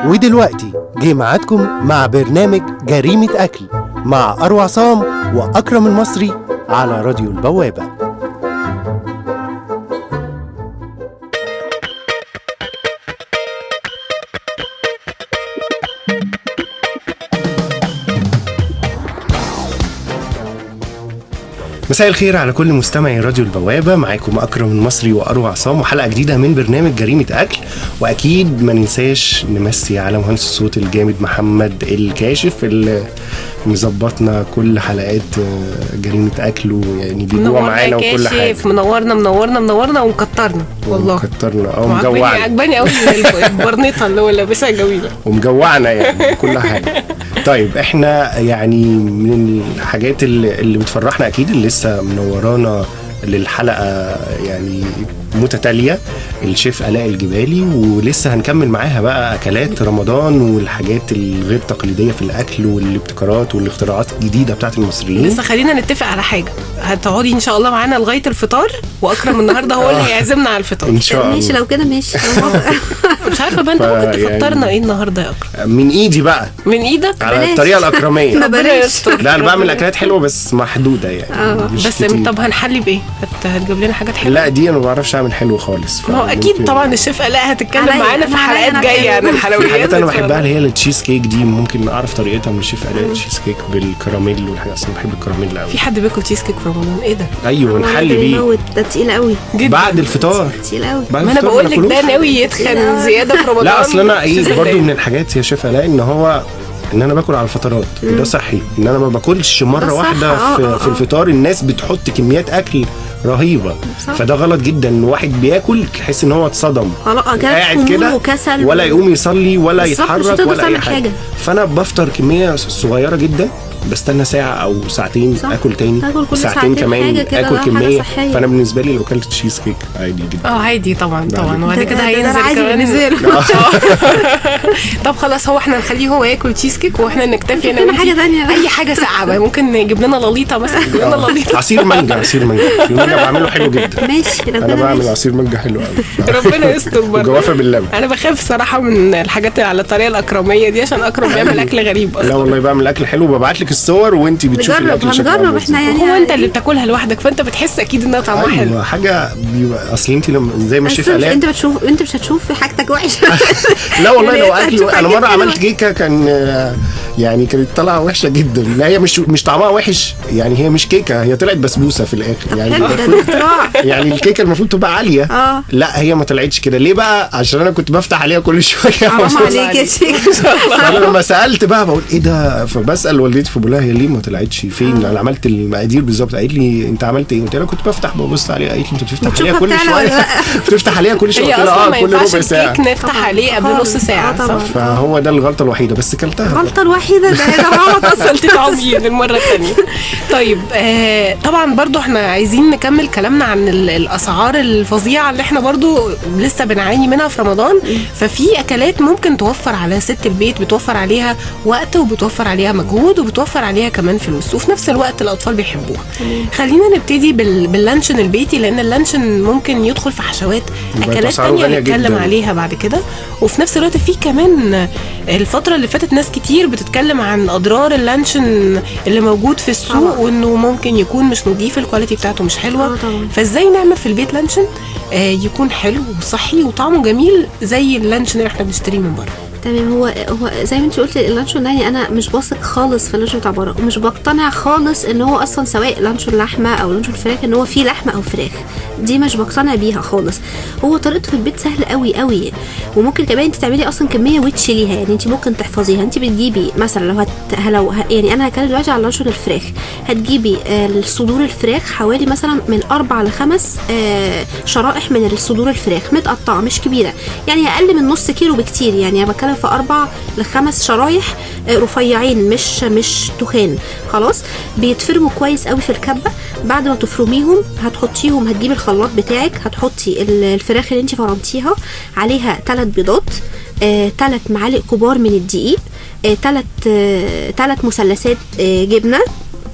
ودلوقتي جه ميعادكم مع برنامج جريمة أكل مع أروى عصام وأكرم المصري على راديو البوابة. مساء الخير على كل مستمعي راديو البوابة، معاكم أكرم المصري وأروى عصام وحلقة جديدة من برنامج جريمة أكل. وأكيد ما ننساش نمسي على مهندس الصوت الجامد محمد الكاشف اللي مظبطنا كل حلقات جريمة أكل، ويعني بيجوع معانا وكل حاجة. منورنا منورنا منورنا ومكترنا والله، مكترنا او مجوعنا. عجباني قوي البرنيطة اللي هو لابسها جميلة ومجوعنا يعني كل حاجة. طيب احنا يعني من الحاجات اللي بتفرحنا اكيد اللي لسه منورانا للحلقة يعني متتالية الشيف آلاء الجبالي، ولسه هنكمل معاها بقى أكلات رمضان والحاجات الغير تقليدية في الأكل والابتكارات والاختراعات الجديدة بتاعت المصريين. لسه خلينا نتفق على حاجة، هتقعدي إن شاء الله معانا لغاية الفطار، وأكرم النهاردة هو اللي هيعزمنا على الفطار إن شاء الله. ماشي لو كده ماشي. مش عارفة بقى أنت ممكن تفطرنا إيه النهاردة يا أكرم؟ من إيدي بقى. من إيدك؟ على الطريقة الأكرمية. لا أنا بعمل أكلات حلوة بس محدودة يعني. بس طب هنحلي بإيه؟ هتجيب لنا حاجات حلوة؟ لا دي أنا ما بعرفش أعمل حلو خالص. ما هو اكيد طبعا الشيف آلاء هتتكلم معانا في حلقات جاية عن الحلويات. الحاجات انا بحبها اللي هي التشيز كيك دي، ممكن اعرف طريقتها من الشيف آلاء. التشيز كيك بالكراميل والحاجات، اصلا بحب الكراميل قوي. في حد بياكل تشيز كيك في رمضان؟ ايه ده؟ ايوه نحلي بيه، ده تقيل قوي بعد الفطار. تقيل قوي. ما انا بقول لك ده ناوي يتخن زيادة في رمضان. لا اصل انا ايه برده من الحاجات يا شيف آلاء ان هو ان انا باكل على الفترات، وده صحي ان انا ما باكلش مرة واحدة في الفطار. الناس بتحط كميات اكل رهيبة صح. فده غلط جدا ان واحد بياكل تحس ان هو اتصدم قاعد كده ولا يقوم يصلي ولا يتحرك ولا اي حاجة. فانا بفطر كمية صغيرة جدا، بستنى ساعة او ساعتين صح. اكل تاني ساعتين كمان اكل كمية. فانا بالنسبة لي لو اكلت تشيز كيك عادي جدا. عادي طبعا طبعا. وبعد كده هينزل كمان. طب خلاص هو احنا نخليه هو ياكل تشيز كيك واحنا نكتفي انا حاجة ثانية، اي حاجة ساقعه ممكن نجيب لنا لليطه مثلا. نجيب لنا لليطه عصير مانجا. عصير مانجا بعمله حلو جدا. ماشي انا بعمل عصير مانجا حلو قوي. ربنا يستر برضه. جوافه باللبن. انا بخاف صراحة من الحاجات على الطريقة الاكرميه دي عشان اكرم بيعمل اكل غريب اصلا. لا والله بعمل اكل حلو وببعت لك الصور وانت بتشوفي الاكل شكله. هنجرب احنا يعني. هو انت اللي بتاكلها لوحدك فانت بتحس اكيد انها طعمها حلو. حاجة بيبقى اصل انت لما زي ما الشيف آلاء انت بتشوف، انت مش هتشوف في حاجتك وحشة. لا والله لو اكل انا مرة عملت كيكة كان يعني كانت طالعه وحشة جدا. لا هي مش طعمها وحش يعني، هي مش كيكة، هي طلعت بسبوسه في الاخر يعني. يعني الكيكه المفروض تبقى عالية. لا هي ما طلعتش كده. ليه بقى؟ عشان انا كنت بفتح عليها كل شوية. حرام عليك يا شيخ. انا لما سالت بقى بقول ايه ده، فبسال والدتي فبقول لها هي ليه ما طلعتش فين؟ انا عملت المقادير بالظبط. قالت لي انت عملت ايه؟ قلت لها كنت بفتح ببص عليها. قالت لي انت بتفتح عليها كل شوية. بتفتح عليها كل شوية. قلت لها كل ربع ساعة. الكيك نفتح عليه قبل نص ساعة. فهو ده الغلطة الوحيدة بس كلتها. الغلطة الوحيدة ده غلط اصلا تتعمي للمرة الثانية. طيب طبعا برضو احنا عايزين نكمل كلامنا عن الاسعار الفظيعة اللي احنا برضو لسه بنعاني منها في رمضان. ففي اكلات ممكن توفر على ست البيت، بتوفر عليها وقت وبتوفر عليها مجهود وبتوفر عليها كمان فلوس، وفي نفس الوقت الاطفال بيحبوها. خلينا نبتدي باللانشون البيتي، لان اللانشون ممكن يدخل في حشوات اكلات ثانية نتكلم عليها بعد كده. وفي نفس الوقت في كمان الفترة اللي فاتت ناس كتير بتتكلم عن اضرار اللانشون اللي موجود في السوق، وانه ممكن يكون مش نظيف، ال quality بتاعته مش حلوة. فازاي نعمل في البيت لانشون يكون حلو وصحي وطعمه جميل زي اللانشون اللي احنا بنشتريه من بره؟ تمام. هو زي ما انت قلتي اللانشون ده، يعني انا مش واثق خالص في اللانشون بتاع بره، ومش بقتنع خالص ان هو اصلا سواء لانشون لحمه او لانشون فراخ ان هو فيه لحمه او فراخ، دي مش بقتنع بيها خالص. هو طريقته في البيت سهل قوي قوي، وممكن كمان انت تعملي اصلا كمية وتشيليها، يعني انت ممكن تحفظيها. انت بتجيبي مثلا لو يعني انا هتكلم دلوقتي على لانشون الفراخ، هتجيبي الصدور الفراخ حوالي مثلا من 4 ل 5 شرائح من الصدور الفراخ متقطعه مش كبيرة، يعني اقل من نص كيلو بكتير، يعني انا بتكلم في 4 ل 5 شرايح رفيعين مش تخان. خلاص بيتفرموا كويس قوي في الكبه. بعد ما تفرميهم هتحطيهم، هتجيبي الخلاط بتاعك، هتحطي الفراخ اللي انت فرمتيها عليها 3 بيضات، 3 معالق كبار من الدقيق، 3 مثلثات جبنه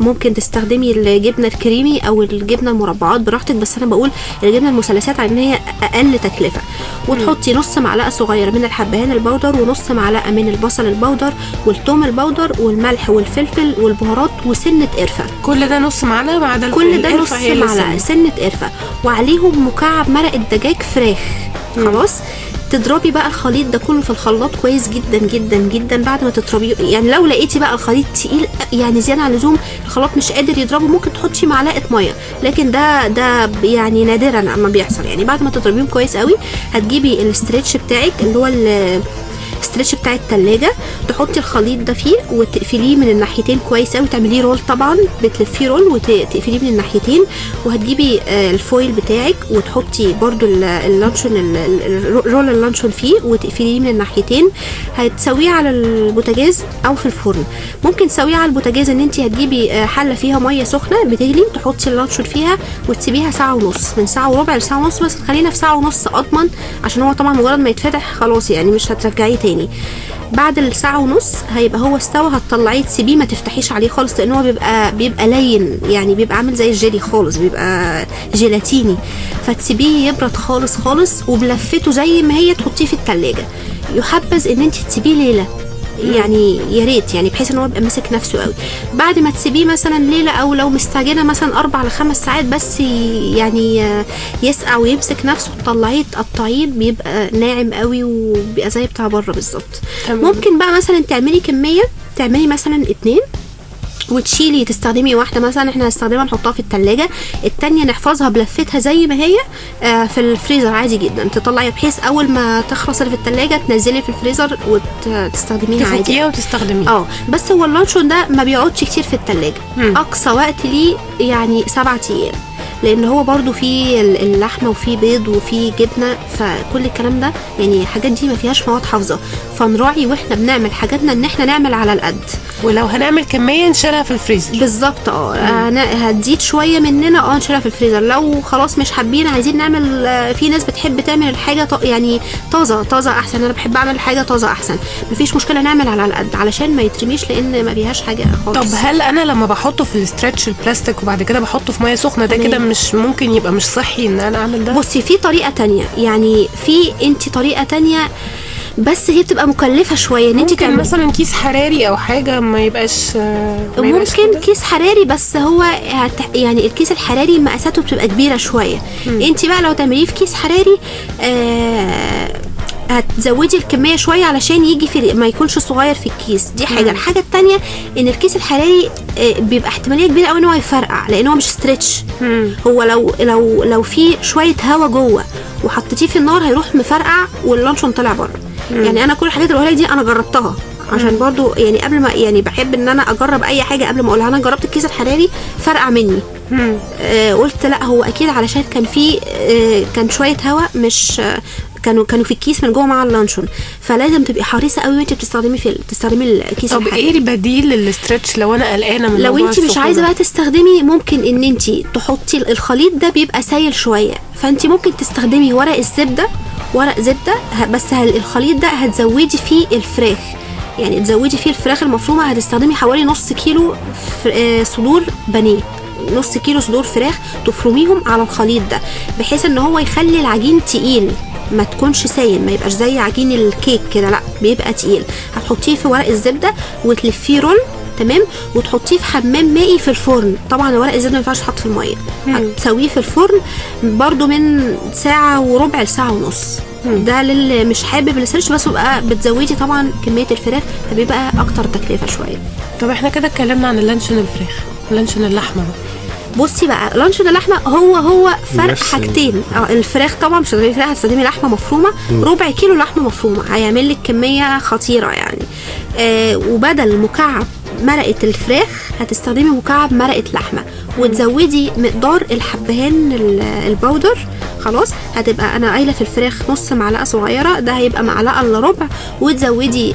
ممكن تستخدمي الجبنة الكريمي او الجبنة المربعات براحتك، بس انا بقول الجبنة المثلثات عشان هي اقل تكلفة. وتحطي نص معلقه صغيرة من الحبهان ال powder، ونص معلقه من البصل ال powder، والثوم ال powder، والملح والفلفل والبهارات، وسنة قرفه. كل ده نص معلقه ما عدا كل ده نص معلقه سنة قرفه، وعليهم مكعب مرقه دجاج فراخ. خلاص تضربي بقى الخليط ده كله في الخلاط كويس جدا جدا جدا. بعد ما تضربيه يعني لو لقيتي بقى الخليط تقيل يعني زيادة عن اللزوم، الخلاط مش قادر يضربه، ممكن تحطي معلقه مية، لكن ده يعني نادرا ما بيحصل. يعني بعد ما تضربيهم كويس قوي هتجيبي ال stretch بتاعك اللي هو ال stretch بتاع التلاجة، تحطي الخليط ده فيه وتقفليه من الناحيتين كويس قوي، تعمليه roll طبعا، بتلفيه roll وتقفليه من الناحيتين. وهتجيبي ال foil بتاعك وتحطي برده اللانشون roll اللانشون فيه وتقفليه من الناحيتين. هتسويه على البوتاجاز او في الفرن. ممكن تسويه على البوتاجاز ان انت هتجيبي حله فيها مية سخنة بتغلي، تحطي اللانشون فيها وتسيبيها ساعة ونص، من ساعة وربع لساعة ونص، بس خلينا في ساعة ونص اضمن، عشان هو طبعا مجرد ما يتفتح خلاص يعني مش هترجعيه تاني. بعد الساعة ونص هيبقى هو استوى، هتطلعيه تسيبيه ما تفتحيش عليه خالص، لان هو بيبقى لين يعني، بيبقى عامل زي الجيلي خالص، بيبقى جيلاتيني. فتسيبيه يبرد خالص خالص، وبلفته زي ما هي تحطيه في التلاجة. يحبذ ان انت تسيبيه ليلة يعني، يا ريت يعني، بحيث ان هو يبقى ماسك نفسه قوي. بعد ما تسيبيه مثلا ليلة، او لو مستعجلة مثلا 4 ل5 ساعات بس يعني يسقع ويمسك نفسه، تطلعيه تقطعيه، بيبقى ناعم قوي وبيبقى زي بتاع بره بالظبط. ممكن بقى مثلا تعملي كمية، تعملي مثلا 2 وتشيلي، تستخدمي واحدة مثلا احنا هنستخدمها نحطها في التلاجة، التانية نحفظها بلفتها زي ما هي في الفريزر عادي جدا. تطلعي بحيث اول ما تخلص اللي في التلاجة تنزلي في الفريزر وتستخدميها عادي، تفكيها وتستخدميها. بس هو اللانشون ده ما بيقعدش كتير في التلاجة، اقصى وقت ليه يعني 7 ايام، لان هو برضو فيه اللحمة وفيه بيض وفيه جبنه، فكل الكلام ده يعني الحاجات دي ما فيهاش مواد حافظه، فنراعي واحنا بنعمل حاجاتنا ان احنا نعمل على القد، ولو هنعمل كمية نشيلها في الفريزر بالظبط. هتزيد شوية مننا نشيلها في الفريزر. لو خلاص مش حابين عايزين نعمل، في ناس بتحب تعمل الحاجة يعني طازة طازة احسن، انا بحب اعمل الحاجة طازة احسن، مفيش مشكلة نعمل على القد علشان ما يترميش، لان ما فيهاش حاجة خالص. طب هل انا لما بحطه في ال stretch البلاستيك وبعد كده بحطه في مية سخنة ده كده مش ممكن يبقى مش صحي ان انا اعمل ده؟ بصي في طريقه تانية، يعني في انت طريقه تانية بس هي بتبقى مكلفة شوية، ان انت ممكن مثلا كيس حراري او حاجة ما يبقاش، ممكن كيس حراري، بس هو يعني الكيس الحراري مقاساته بتبقى كبيرة شوية. انت بقى لو تعمليه في كيس حراري هتزودي الكمية شوية علشان يجي في ما يكونش صغير في الكيس، دي حاجة. الحاجة الثانية ان الكيس الحراري بيبقى احتمالية كبيرة قوي ان هو يفرقع، لان هو مش stretch. هو لو لو لو في شوية هوا جوه وحطيتيه في النار هيروح مفرقع واللانشون طلع بره. يعني انا كل الحاجات اللي بقولها دي انا جربتها، عشان برضو يعني قبل ما يعني بحب ان انا اجرب اي حاجة قبل ما اقولها. انا جربت الكيس الحراري فرقع مني، قلت لا هو اكيد علشان كان في كان شوية هوا مش كانوا في الكيس من جوه مع اللانشون. فلازم تبقي حريصة قوي وانت بتستخدمي بتستخدمي الكيس. طب ايه البديل لل stretch لو انا قلقانة من لو انت مش عايزه بقى تستخدمي، ممكن ان انت تحطي الخليط ده بيبقى سايل شوية، فانت ممكن تستخدمي ورق الزبدة، ورق زبدة بس الخليط ده هتزودي فيه الفراخ، يعني تزودي فيه الفراخ المفرومه. هتستخدمي حوالي نص كيلو صدور بانيه، نص كيلو صدور فراخ تفرميهم على الخليط ده، بحيث ان هو يخلي العجين تقيل، ما تكونش سايل، ما يبقاش زي عجين الكيك كده، لا بيبقى تقيل. هتحطيه في ورق الزبدة وتلفيه roll، تمام، وتحطيه في حمام مائي في الفرن. طبعا ورق الزبدة ما ينفعش يتحط في المية، هتسويه في الفرن برده من ساعة وربع لساعة ونص. ده للي مش حابب ال stretch، بس بيبقى بتزودي طبعا كمية الفراخ فبيبقى اكتر تكلفة شوية. طب احنا كده اتكلمنا عن اللانشون الفراخ، لانشون اللحمة بقى. بصي بقى لانشون اللحمة هو فرق حاجتين. الفراخ طبعا مش هتستخدمي فراخ، هتستخدمي لحمه مفرومه، ربع كيلو لحمه مفرومه هيعمل لك كمية خطيرة يعني. وبدل مكعب مرقه الفراخ هتستخدمي مكعب مرقه لحمه، وتزودي مقدار الحبهان ال powder. خلاص هتبقى انا قايله في الفراخ نص معلقه صغيرة، ده هيبقى معلقه الا ربع، وتزودي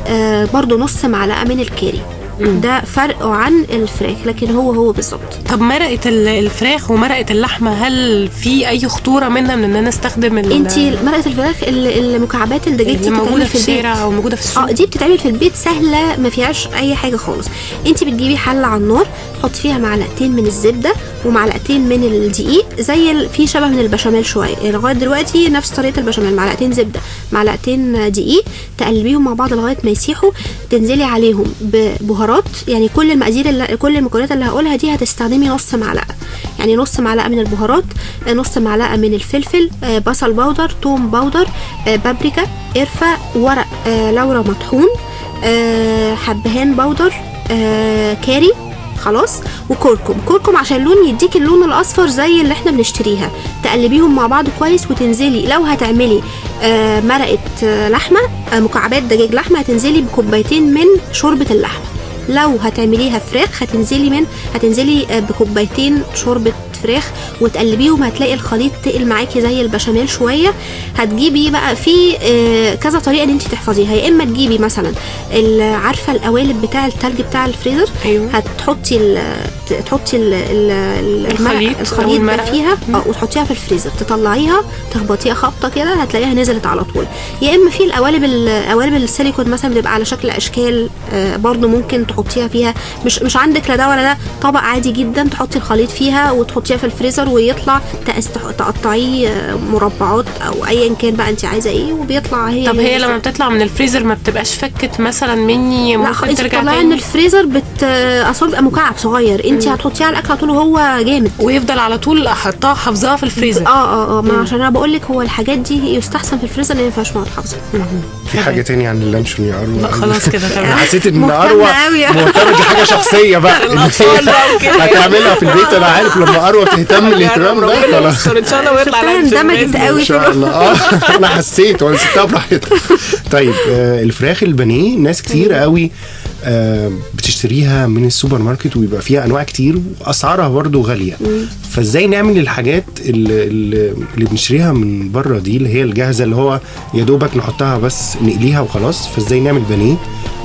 برده نص معلقه من الكاري. ده فرقه عن الفراخ، لكن هو بالظبط. طب مرقه الفراخ ومرقه اللحمة هل في اي خطورة منها من ان انا استخدم انت مرقه الفراخ المكعبات الدجاج دي موجودة بتتعمل في في البيت الشارع او موجودة في السوق؟ دي بتتعمل في البيت، سهلة ما فيهاش اي حاجة خالص. انت بتجيبي حله على النار، تحطي فيها معلقتين من الزبدة ومعلقتين من الدقيق، زي في شبه من البشاميل شوية لغاية دلوقتي، نفس طريقه البشاميل، معلقتين زبدة معلقتين دقيق، تقلبيهم مع بعض لغاية ما يسيحوا، تنزلي عليهم ببهارات، يعني كل المقادير كل المكونات اللي هقولها دي هتستخدمي نص معلقه، يعني نص معلقه من البهارات، نص معلقه من الفلفل، بصل powder، توم powder، بابريكا، قرفه، ورق لورا مطحون، حبهان powder، كاري، خلاص، وكركم. كركم عشان اللون يديك اللون الاصفر زي اللي احنا بنشتريها. تقلبيهم مع بعض كويس وتنزلي لو هتعملي مرقه لحمه، مكعبات دجاج لحمه، هتنزلي بكوبايتين من شوربة اللحمة. لو هتعمليها فراخ هتنزلي بكوبايتين شوربة فراخ، وتقلبيهم، هتلاقي الخليط تقل معاكي زي البشاميل شوية. هتجيبي بقى في كذا طريقه ان انت تحفظيها، يا اما تجيبي مثلا عارفه القوالب بتاع التلج بتاع الفريزر، ايوه، هتحطي تحطي الخليط ده فيها وتحطيها في الفريزر، تطلعيها تخبطيها خبطه كده هتلاقيها نزلت على طول. يا اما في القوالب السيليكون مثلا بتبقى على شكل اشكال، برضو ممكن تحطيها فيها، مش عندك لا ده ولا ده، طبق عادي جدا تحطي الخليط فيها وتحطيها في الفريزر ويطلع تقطعيه مربعات او ايا كان بقى انت عايزه ايه، وبيطلع. هي طب هي لما بتطلع من الفريزر ما بتبقاش فكت مثلا مني؟ ممكن ترجع تاني؟ من الفريزر اصلا بيبقى مكعب صغير، انت هتحطيه على الاكل على طول وهو جامد ويفضل على طول احطها حافظاها في الفريزر. ما عشان انا بقول لك هو الحاجات دي يستحسن في الفريزر لان ما ينفعش مع الحافظة. في حاجة تاني عن اللانشون يا اروى؟ لا خلاص كده تمام. انا حسيت ان اروى مهتمة، دي حاجة شخصية بقى هتعملها في البيت. انا عارف لما اروى بتهتم الاهتمام ده خلاص ان شاء الله ويطلع اندمجت قوي ان شاء الله. انا حسيت وانا سبتها براحتها. طيب الفراخ البانيه ناس كتير قوي بتشتريها من السوبر ماركت ويبقى فيها انواع كتير واسعارها برضو غالية، فازاي نعمل الحاجات اللي بنشتريها من بره دي اللي هي الجاهزة اللي هو يا دوبك نحطها بس نقليها وخلاص؟ فازاي نعمل بانيه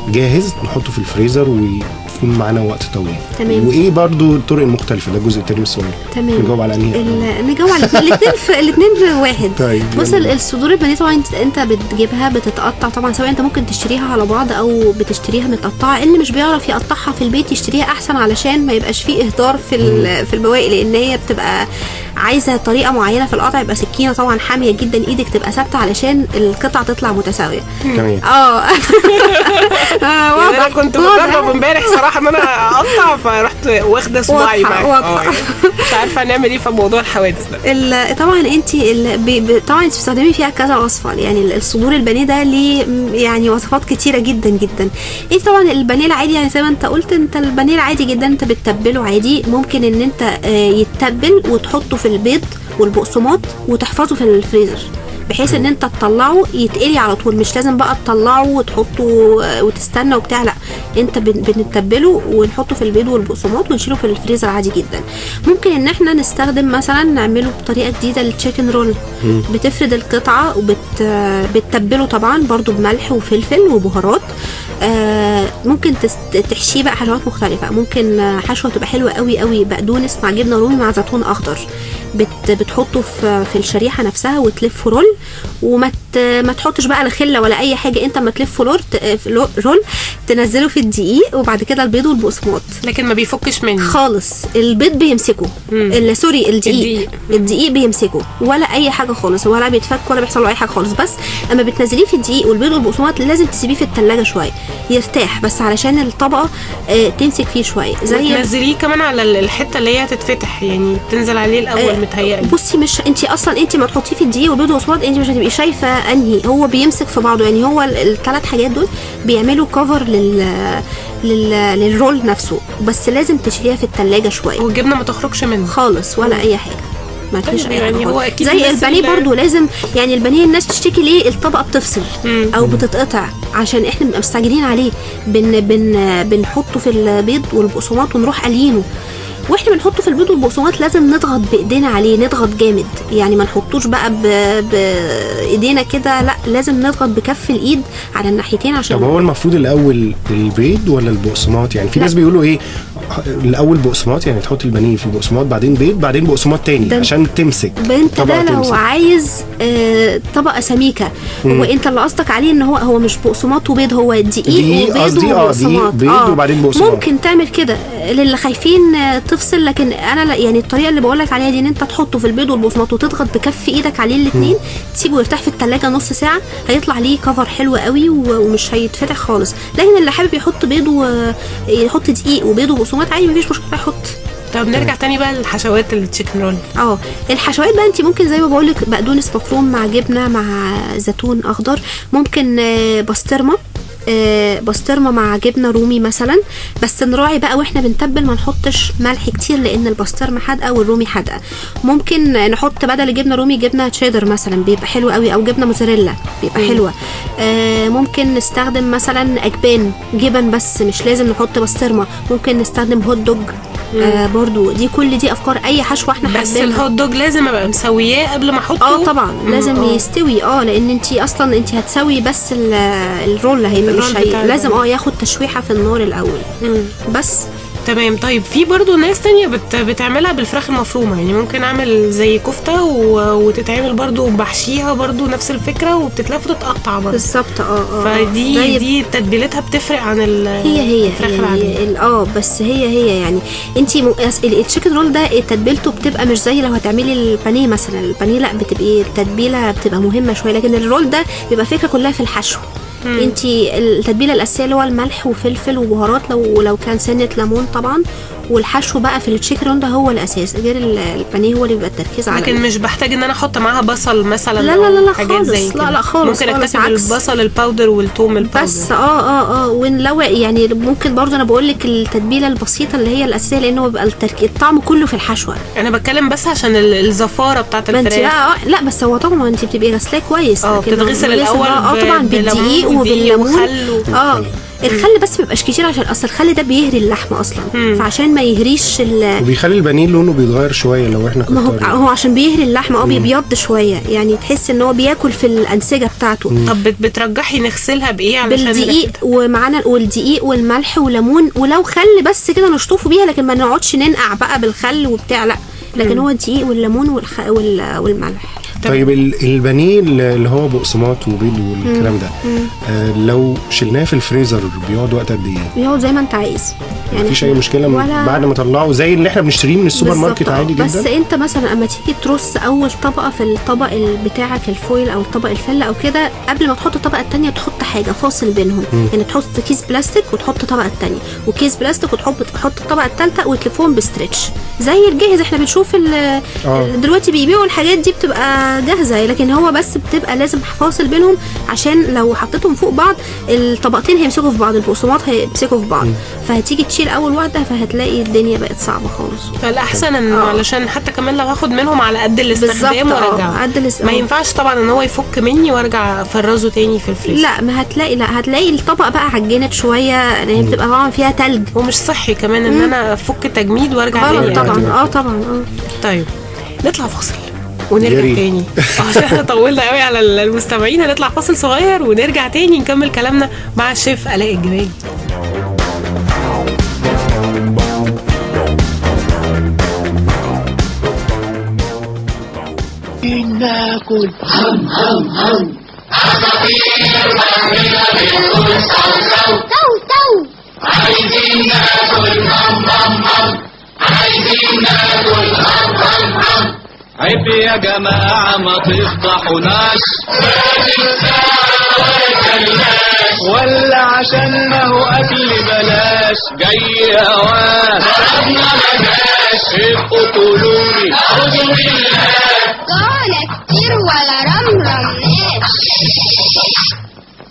جاهز نحطه في الفريزر ويكون معانا وقت طويل؟ تمام. وايه برضو الطرق المختلفة؟ ده الجزء الثاني من السؤال. تمام، نجاوب على انهي؟ نجاوب على الاثنين في الاثنين في واحد. طيب بص، الصدور البانيه طبعا انت بتجيبها بتتقطع طبعا، سواء انت ممكن تشتريها على بعض او بتشتريها متقطعه. اللي مش بيعرف يقطعها في البيت يشتريها احسن، علشان ما يبقاش فيه اهدار في البواقي، لان هي بتبقى عايزه طريقه معينة في القطع، يبقى سكينة طبعا حامية جدا، ايدك تبقى ثابتة علشان القطعة تطلع متساوية. تمام. واضح. انا كنت بجرب امبارح صراحة ان انا اقطع، فرحت واخده صباعي معايا، مش عارفه نعمل ايه في موضوع الحوادث ده. طبعا انت طبعا انت بتستخدمي فيها كذا وصفه، يعني الصدور البانيه ده ليه يعني وصفات كتيرة جدا جدا. انت طبعا البانيه العادي، يعني زي ما انت قلت، انت البانيه العادي جدا انت بتتبله عادي، ممكن ان انت يتبل وتحطه في البيض والبقسماط وتحفظه في الفريزر، بحيث ان انت تطلعه يتقلي على طول، مش لازم بقى تطلعه وتحطه وتستنى وبتاع، لا انت بنتبله ونحطه في البيض والبقسماط ونشيله في الفريزر عادي جدا. ممكن ان احنا نستخدم مثلا نعمله بطريقة جديدة ال chicken roll، بتفرد القطعة وبتتبله طبعا برضو بملح وفلفل وبهارات، ممكن تحشيه بقى حشوات مختلفة، ممكن حشوه تبقى حلوة قوي قوي، بقدونس مع جبنه رومي مع زيتون اخضر، بتحطه في الشريحة نفسها وتلفه roll، وما ما تحطش بقى الخلة ولا اي حاجة، انت ما تلفه roll تنزله في الدقيق وبعد كده البيض والبقسماط، لكن ما بيفكش منه خالص، البيض بيمسكه، sorry الدقيق بيمسكه ولا اي حاجة خالص، ولا بيتفك ولا بيحصل له اي حاجة خالص. بس اما بتنزليه في الدقيق والبيض والبقسماط لازم تسيبيه في الثلاجة شوية يرتاح، بس علشان الطبقة تمسك فيه شوية. زي تنزليه كمان على الحتة اللي هي هتتفتح، يعني تنزل عليه الاول متهيألي. بصي مش انت اصلا انت ما تحطيه في الدقيق والبيض والبقسماط انت مش هتبقي شايفه انهي هو بيمسك في بعضه، يعني هو الثلاث حاجات دول بيعملوا cover لل roll نفسه، بس لازم تشيليها في الثلاجة شوية، والجبنه ما تخرجش منه خالص ولا اي حاجة، ما فيش اي يعني هو أكيد زي البانيه برضو لازم، يعني البانيه الناس تشتكي ليه الطبقة بتفصل او بتتقطع، عشان احنا بنبقى مستعجلين عليه، بن بن بنحطه في البيض والبقسماط ونروح قلينه. واحنا بنحطه في البيض والبقسماط لازم نضغط بايدينا عليه، نضغط جامد، يعني ما نحطوش بقى بايدينا كده، لا لازم نضغط بكف الايد على الناحيتين عشان. طب هو المفروض الاول البيض ولا البقسماط؟ يعني في ناس بيقولوا ايه، الاول بقسماط، يعني تحط البانيه في البقسماط بعدين بيض بعدين بقسماط تاني عشان تمسك. انت ده لو عايز طبقه سميكة. هو انت اللي قصدك عليه ان هو مش بقسماط وبيض، هو دقيق وبيض وبقسماط. بيض وبعدين بقسماط. ممكن تعمل كده للي خايفين تفصل، لكن انا يعني الطريقة اللي بقولك عليها دي ان انت تحطه في البيض والبقسماط وتضغط بكف ايدك عليه الاثنين، تسيبه يرتاح في الثلاجة نص ساعة، هيطلع ليه كفر حلو قوي ومش هيتفتح خالص. لكن اللي حابب يحط بيض ويحط دقيق وبيض وبقسماط عادي مفيش مشكلة يحط. طب نرجع تاني بقى للحشوات ال chicken roll. الحشوات بقى انت ممكن زي ما بقولك بقدونس مفروم مع جبنه مع زيتون اخضر، ممكن بسطرمه، بسطرمه مع جبنه رومي مثلا، بس نراعي بقى واحنا بنتبل ما نحطش ملح كتير لان البسطرمه حادقه والرومي حادقه. ممكن نحط بدل الجبنة رومي جبنه تشيدر مثلا، بيبقى حلو قوي، او جبنه موزاريلا بيبقى حلوة. ممكن نستخدم مثلا اجبان، جبن بس مش لازم نحط بسطرمه. ممكن نستخدم hot dog برضو. دي كل دي افكار اي حشوه احنا حابينها. بس ال hot dog لازم ابقى مسوياه قبل ما احطه. طبعا لازم يستوي، لان انت اصلا انت هتسوي بس ال roll هيبقى مش لازم ياخد تشويحه في النار الاول. بس تمام. طيب في برضو ناس تانية بتعملها بالفراخ المفرومة، يعني ممكن اعمل زي كفتة وتتعمل برضو بحشيها برضو نفس الفكرة وبتتلف وتتقطع برضو. بالظبط. فدي دي تتبيلتها بتفرق عن هي الفراخ العادية. بس هي يعني انتي ال chicken roll ده تتبيلته بتبقى مش زي لو هتعملي البانيه مثلا. البانيه لا بتبقي التتبيلة بتبقى مهمة شوية، لكن ال roll ده بيبقى فكرة كلها في الحشو. انتي التتبيله الاساسية اللي هو الملح وفلفل وبهارات، لو كان سنة ليمون طبعا، والحشو بقى في ال chicken ده هو الاساس، غير البانيه هو اللي بيبقى التركيز على. لكن مش بحتاج ان انا احط معاها بصل مثلا؟ لا لا لا, لا خالص، لا لا خالص. ممكن اكتفي بالبصل ال powder والثوم ال powder بس. ولو يعني ممكن برضو، انا بقول لك التتبيله البسيطة اللي هي الاساسية، لان هو بيبقى الطعم كله في الحشوه. انا بتكلم بس عشان الزفاره بتاعه الفراخ. لا بس هو طبعا انت بتبقي غسلاه كويس، بتتغسل الاول طبعا بالدقيق وبالليمون. الخل بس مبيبقاش كتير عشان اصل الخل ده بيهري اللحمة اصلا، فعشان ما يهريش وبيخلي البانيه لونه بيتغير شوية لو احنا كترنا. هو عشان بيهري اللحمة بيبيض شوية، يعني تحس ان هو بياكل في الانسجة بتاعته. طب بترجحي نغسلها بايه؟ علشان بالدقيق ومعانا والدقيق والملح وليمون، ولو خل بس كده نشطفه بيها، لكن ما نقعدش ننقع بقى بالخل وبتاع، لا. لكن هو الدقيق والليمون والملح. طيب البانيه اللي هو بقسماط وبيض والكلام ده، لو شلناه في الفريزر بيقعد وقت قد ايه؟ بيقعد زي ما انت عايز، يعني مفيش اي مشكلة بعد ما طلعه زي اللي احنا بنشتريه من السوبر ماركت عادي جدا. بس انت مثلا اما تيجي ترص اول طبقه في الطبق بتاعك ال foil او الطبق الفلة او كده، قبل ما تحط الطبقة الثانية تحط حاجة فاصل بينهم، يعني تحط كيس بلاستيك وتحط الطبقة الثانية، وكيس بلاستيك وتحط الطبقة الثالثة، وتلفهم ب stretch زي الجاهز. احنا بنشوف دلوقتي بيبيعوا الحاجات دي بتبقى جاهزة، لكن هو بس بتبقى لازم فاصل بينهم، عشان لو حطيتهم فوق بعض الطبقتين هيمسكوا في بعض، البقسماط هيمسكوا في بعض، فهتيجي تشيل اول واحدة فهتلاقي الدنيا بقت صعبة خالص. فالاحسن ان علشان حتى كمان لو هاخد منهم على قد الاستخدام وارجعه، ما ينفعش طبعا ان هو يفك مني وارجع افرزه تاني في الفريزر. لا ما هتلاقي، لا هتلاقي الطبقة بقى عجنت شوية، لان بتبقى طبعا فيها تلج، ومش صحي كمان ان انا افك تجميد وارجع تاني. طبعا طبعا. طيب نطلع فاصل ونرجع تاني عشان احنا طولنا قوي على المستمعين. هنطلع فاصل صغير ونرجع تاني نكمل كلامنا مع الشيف آلاء الجبالي. ناكل هم هم هم تو تو، عايزين ناكل هم هم هم، عايزين ناكل هم هم هم. عيب يا جماعة ما تفضحوناش، ولا عشان ما هو أكل بلاش، جاي هواه ضربنا ما جاش، ابقوا كلوني أعوذ بالله، جعنا كتير ولا رمرمناش.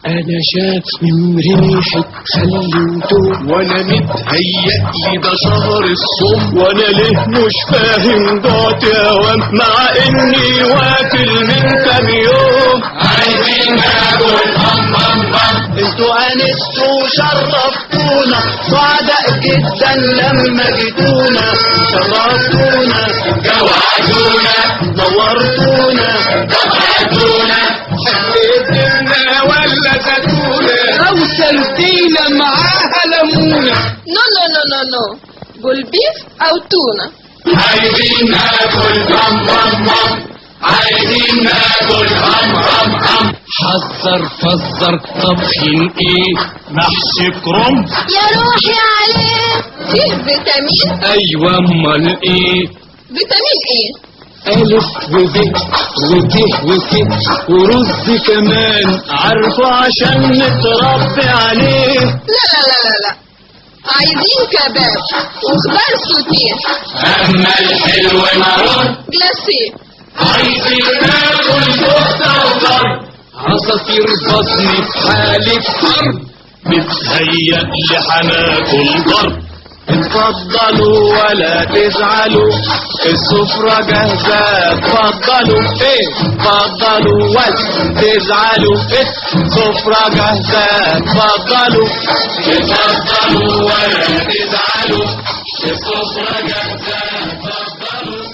أنا شامم ريحة خل وتوم، وأنا متهيألي ده شهر الصوم، وأنا ليه مش فاهم ضعت يا وام، مع إني واكل من كام يوم. عايزين ناكل هم هم هم، انتوا أنستوا وشرفتوا نورتونا، سعداء جدا لما جيتونا، شرفتونا جوعتونا نورتونا جوعتونا، حبيتنا ولا زتونا أو سردينا معاها ليمونة. no no no no no، قول beef أو تونة. عايزين ناكل هم هم هم، عايزين ناكل هم هم هم. حذر فزر طبخين ايه؟ محشي كرنب يا روحي عليه، فيه فيتامين. ايوه امال ايه؟ فيتامين ايه؟ ألف وب وت وس ورز كمان، عارفه عشان نتربي عليه. لا لا لا لا لا، عايزين كباب وخضار سوتيه، أما الحلو marron glacé. عايزين ناكل كفتة وضرب، عصافير بطني في حالة حرب، متهيألي هناكل ضرب. اتفضلوا ولا تزعلوا، السفرة جاهزة اتفضلوا. ايه اتفضلوا ولا تزعلوا، ايه السفرة جاهزة اتفضلوا. اتفضلوا ولا تزعلوا، السفرة جاهزة اتفضلوا.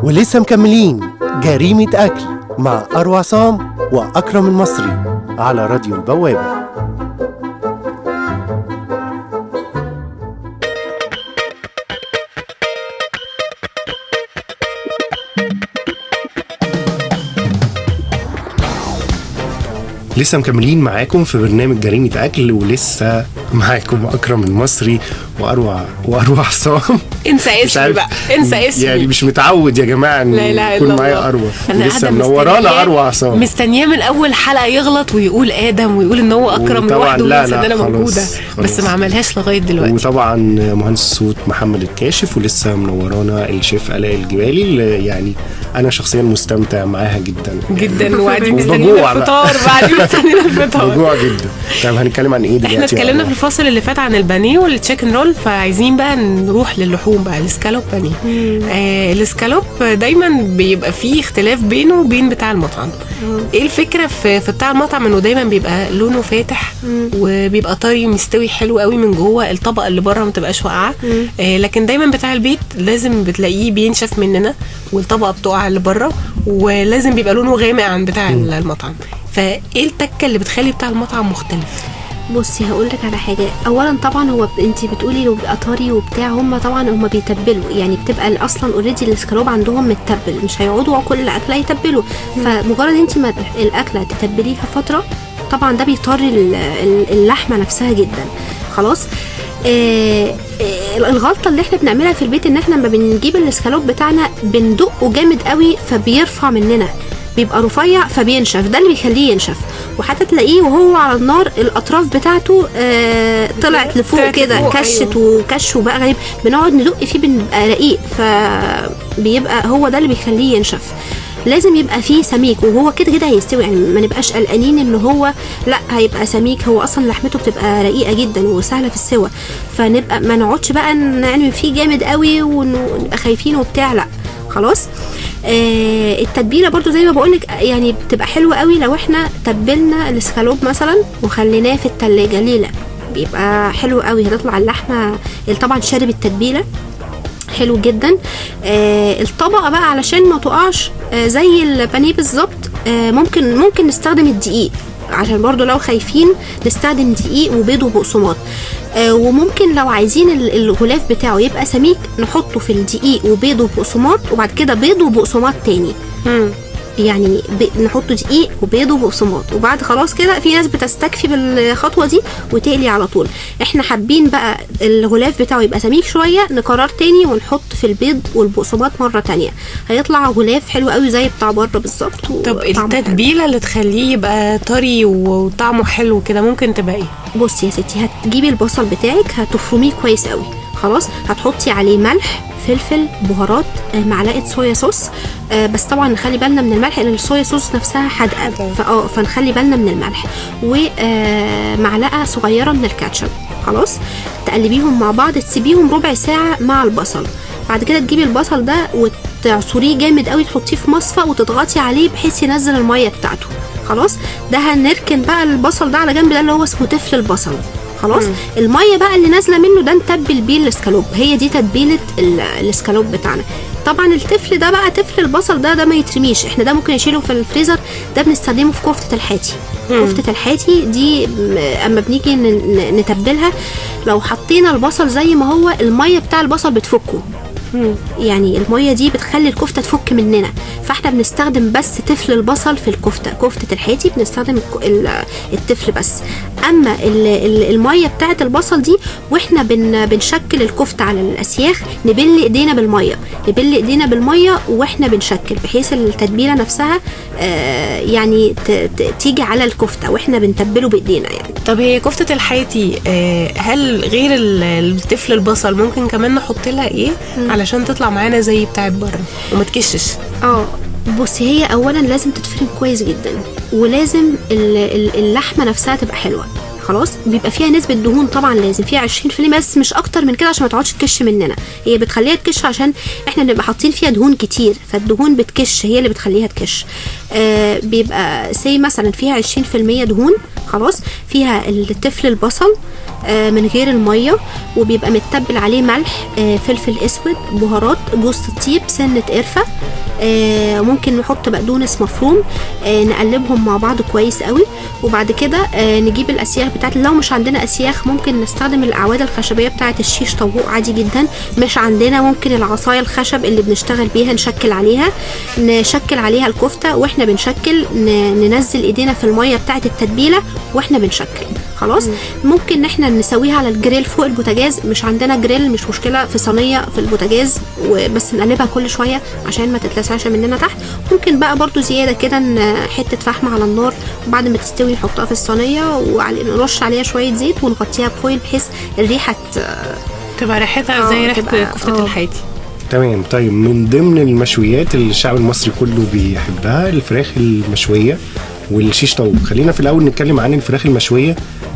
ولسه مكملين جريمة أكل مع أروى عصام وأكرم المصري على راديو البوابة. لسه مكملين معاكم في برنامج جريمة أكل، ولسه معاكم أكرم المصري وأروى عصام. انسى اسمي بقى، انسى اسمي، يعني مش متعود يا جماعة ان يكون معايا أروى. لسه منورانا أروى عصام، مستنياه من أول حلقة يغلط ويقول آدم ويقول إن هو أكرم لوحده وينسى إن أنا موجودة، بس ما عملهاش لغاية دلوقتي. وطبعا مهندس الصوت محمد الكاشف، ولسه منورانا الشيف آلاء الجبالي اللي يعني أنا شخصيا مستمتع معاها جدا جدا، وقاعدين مستنيين الفطار، بعدين مستنيين الفطار بجوع جدا. طيب هنتكلم عن ايه دلوقتي؟ احنا اتكلمنا في الفصل اللي فات عن البانيه وال chicken roll، فعايزين بقى نروح للحوم بقى، الاسكالوب بانيه. الاسكالوب دايما بيبقى فيه اختلاف بينه وبين بتاع المطعم. ايه الفكرة في بتاع المطعم؟ انه دايما بيبقى لونه فاتح وبيبقى طري مستوي حلو قوي من جوه، الطبقة اللي بره ما تبقاش واقعه. لكن دايما بتاع البيت لازم بتلاقيه بينشف مننا والطبقة بتقع اللي بره، ولازم بيبقى لونه غامق عن بتاع المطعم. فايه التكه اللي بتخلي بتاع المطعم مختلف؟ بصي هقولك على حاجة. اولا طبعا هو انت بتقولي لو بيبقى طري وبتاع، هم طبعا هم بيتبلوا، يعني بتبقى اصلا already الاسكالوب عندهم متبل، مش هيقعدوا كل اكله يتبلوا. فمجرد انت ما الاكلة تتبليها فترة، طبعا ده بيطري اللحمة نفسها جدا. خلاص. الغلطة اللي احنا بنعملها في البيت ان احنا لما بنجيب الاسكالوب بتاعنا بندقه جامد قوي، فبيرفع مننا، بيبقى رفيع فبينشف، ده اللي بيخليه ينشف. وحتى تلاقيه وهو على النار الاطراف بتاعته طلعت لفوق كده، كشت. أيوه. وكش وبقى غريب، بنقعد ندق فيه بنبقى رقيق، فبيبقى هو ده اللي بيخليه ينشف. لازم يبقى فيه سميك، وهو كده كده هيستوي، يعني ما نبقاش قلقانين ان هو لا هيبقى سميك، هو اصلا لحمته بتبقى رقيقه جدا وسهلة في السوى، فنبقى ما نقعدش بقى نعمل فيه جامد قوي ونبقى خايفين وبتاع، لا خلاص. التتبيله برضو زي ما بقولك يعني بتبقى حلوة قوي لو احنا تبلنا الاسكالوب مثلا وخليناه في التلاجة ليلة، بيبقى حلو قوي، هتطلع اللحمة طبعا شارب التتبيله حلو جدا. الطبقة بقى علشان ما تقعش زي البانيه بالظبط، ممكن نستخدم الدقيق، عشان برضو لو خايفين نستخدم دقيق وبيض وبقسماط. وممكن لو عايزين الغلاف بتاعه يبقى سميك نحطه في الدقيق وبيض وبقسماط، وبعد كده بيض وبقسماط تاني. يعني نحطه دقيق وبيض وبقسماط، وبعد خلاص كده. في ناس بتستكفي بالخطوه دي وتقلي على طول. احنا حابين بقى الغلاف بتاعه يبقى سميك شوية، نكرر تاني ونحط في البيض والبقسماط مرة تانية، هيطلع غلاف حلو قوي زي بتاع بره بالظبط. طب التتبيله اللي تخليه يبقى طري وطعمه حلو كده ممكن تبقى ايه؟ بصي يا ستي، هتجيبي البصل بتاعك هتفرميه كويس قوي، خلاص هتحطي عليه ملح، فلفل، بهارات، معلقه صويا صوص، بس طبعا نخلي بالنا من الملح لان الصويا صوص نفسها حادقه، فنخلي بالنا من الملح، ومعلقة صغيرة من الكاتشب. خلاص تقلبيهم مع بعض، تسيبيهم ربع ساعة مع البصل. بعد كده تجيبي البصل ده وتعصريه جامد قوي، تحطيه في مصفى وتضغطي عليه بحيث ينزل المية بتاعته. خلاص ده هنركن بقى البصل ده على جنب، ده اللي هو اسمه تفل البصل. خلاص المية بقى اللي نازله منه ده نتبل بيه الاسكالوب، هي دي تتبيله الاسكالوب بتاعنا. طبعا التفل ده بقى، تفل البصل ده ما يترميش، احنا ده ممكن نشيله في الفريزر، ده بنستخدمه في كفته الحاتي. كفته الحاتي دي اما بنيجي نتبلها، لو حطينا البصل زي ما هو المية بتاع البصل بتفكه، يعني المية دي بتخلي الكفتة تفك مننا، فاحنا بنستخدم بس تفل البصل في الكفتة، كفته الحاتي بنستخدم التفل بس. اما المية بتاعه البصل دي واحنا بنشكل الكفتة على الاسياخ، نبل ايدينا بالمية، نبل ايدينا بالمية واحنا بنشكل، بحيث التتبيله نفسها يعني تيجي على الكفتة واحنا بنتبله بايدينا يعني. طب هي كفته الحاتي هل غير التفل البصل ممكن كمان نحط لها ايه علشان تطلع معانا زي بتاعت بره وما تكشش؟ بصي هي اولا لازم تتفرم كويس جدا، ولازم اللحمة نفسها تبقى حلوة. خلاص بيبقى فيها نسبه دهون طبعا، لازم فيها 20% بس مش اكتر من كده عشان ما تقعدش تكش مننا. هي بتخليها تكش عشان احنا بنبقى حاطين فيها دهون كتير، فالدهون بتكش، هي اللي بتخليها تكش. بيبقى سي مثلا فيها 20% دهون. خلاص فيها التفل البصل من غير المية، وبيبقى متبل عليه ملح، فلفل اسود، بهارات، جوز الطيب، سنة قرفه، ممكن نحط بقدونس مفروم، نقلبهم مع بعض كويس قوي. وبعد كده نجيب الاسياخ بتاعت، لو مش عندنا اسياخ ممكن نستخدم الاعواد الخشبية بتاعه الشيش طاووق عادي جدا، مش عندنا ممكن العصاية الخشب اللي بنشتغل بيها نشكل عليها، نشكل عليها الكفتة واحنا بنشكل، ننزل ايدينا في المية بتاعه التتبيله واحنا بنشكل. خلاص ممكن احنا نسويها على الجريل فوق البوتاجاز، مش عندنا جريل مش مشكلة، في صينية في البوتاجاز وبس نقلبها كل شوية عشان ما تتلسعش مننا تحت. ممكن بقى برضو زيادة كده حتة فحم على النار، وبعد ما تستوي نحطها في الصينية ونرش عليها شوية زيت ونغطيها ب foil بحيث الريحة تبقى ريحتها زي ريحه كفته الحاتي. تمام. طيب من ضمن المشويات اللي الشعب المصري كله بيحبها الفراخ المشويه والشيش طاووق. خلينا في الاول نتكلم عن الفراخ المشويه.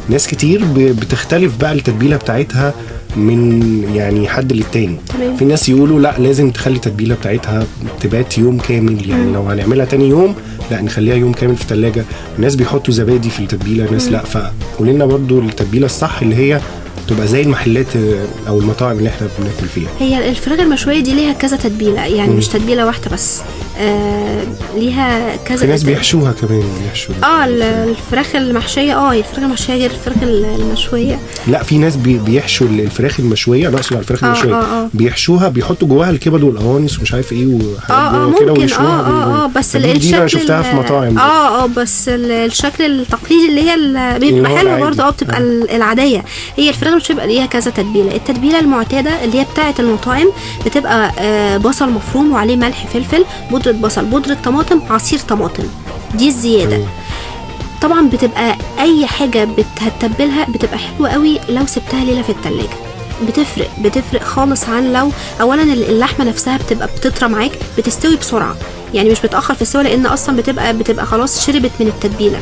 ناس كتير بتختلف بقى التتبيله بتاعتها من يعني حد للتاني. في ناس يقولوا لا لازم تخلي التتبيله بتاعتها تبات يوم كامل، يعني لو هنعملها تاني يوم لا نخليها يوم كامل في التلاجة. ناس بيحطوا زبادي في التتبيله، ناس لا. فقولي لنا برضو التتبيله الصح اللي هي تبقى زي المحلات او المطاعم اللي احنا بناكل فيها. هي الفراخ المشويه دي ليها كذا تتبيله، يعني مش تتبيله واحدة بس، ليها كذا. في ناس بيحشوها كمان، بيحشوا الفراخ المحشيه. الفراخ المحشيه غير الفراخ المشويه. لا في ناس بيحشوا الفراخ المشويه، انا اقصد على الفراخ المشويه بيحشوها، بيحطوا جواها الكبد والقوانص ومش عارف ايه وحاجات كده ويشوها. بس الشكل انا شفتها في مطاعم. بس الشكل التقليدي اللي هي بيبقى حلو برضه، بتبقى العادية. هي الفراخ مش بيبقى ليها كذا تتبيله. التتبيله المعتادة اللي هي بتاعه المطاعم بتبقى بصل مفروم وعليه ملح، فلفل، بودره بصل، بودره طماطم، عصير طماطم، دي الزيادة. طبعا بتبقى اي حاجة هتتبلها بتبقى حلوة قوي لو سبتها ليلة في التلاجة، بتفرق خالص عن لو اولا اللحمة نفسها بتبقى بتطرى معاك، بتستوي بسرعة، يعني مش بتاخر في السوى لان اصلا بتبقى خلاص شربت من التتبيله.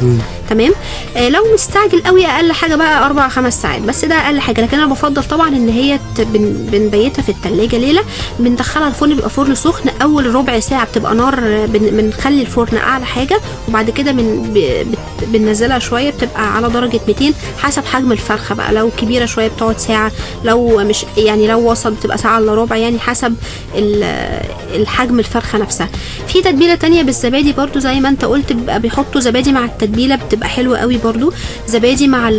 تمام. لو مستعجل قوي اقل حاجة بقى 4-5 ساعات بس، ده اقل حاجة. لكن انا بفضل طبعا ان هي بنبيتها في التلاجة ليلة، بندخلها الفرن، بيبقى فرن سخن، اول ربع ساعة بتبقى نار، بنخلي الفرن اعلى حاجة، وبعد كده بننزلها شوية، بتبقى على درجه 200 حسب حجم الفرخه بقى. لو كبيرة شوية بتقعد ساعة، لو مش يعني لو وصل بتبقى ساعة الا ربع، يعني حسب الحجم الفرخه نفسها. في تتبيله تانية بالزبادي برضو زي ما انت قلت، بيبقى بيحطوا زبادي مع التتبيله، بتبقى حلوة قوي برضو. زبادي مع